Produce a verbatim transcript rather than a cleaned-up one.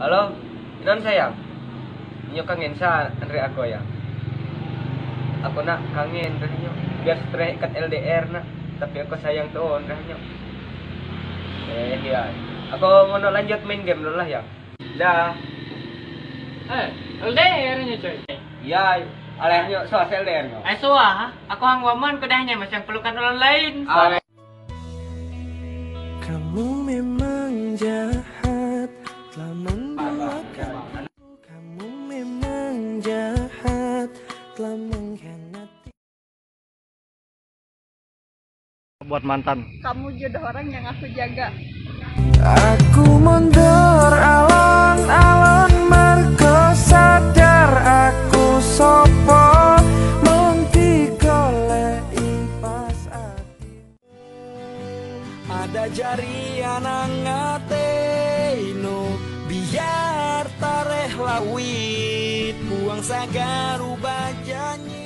Alo, non sayang. Nyo kangen sa andre ako ya. Ako na kangen re nyo. Biar stre kat L D R na. Tapi ako sayang to andre nyo. Eh, ya. Ako mau lanjut main game dulu lah ya. Dah. Eh, L D R nyo coy. Ya, aleh nyo so L D R nyo. Ay, suwa, ha? Ako ang waman ko dahil niya masyang pelukan online. Ah. Kamu memang jahat, telah membuat. Kamu memang jahat, telah mengkhianati. Buat mantan. Kamu jodoh orang yang aku jaga. Aku mundur alon-alon mergo sadar aku sopo, mung digoleki pas ati. Ada jari anang ate ino, biar tareh lawit buang sagaru bajanyi.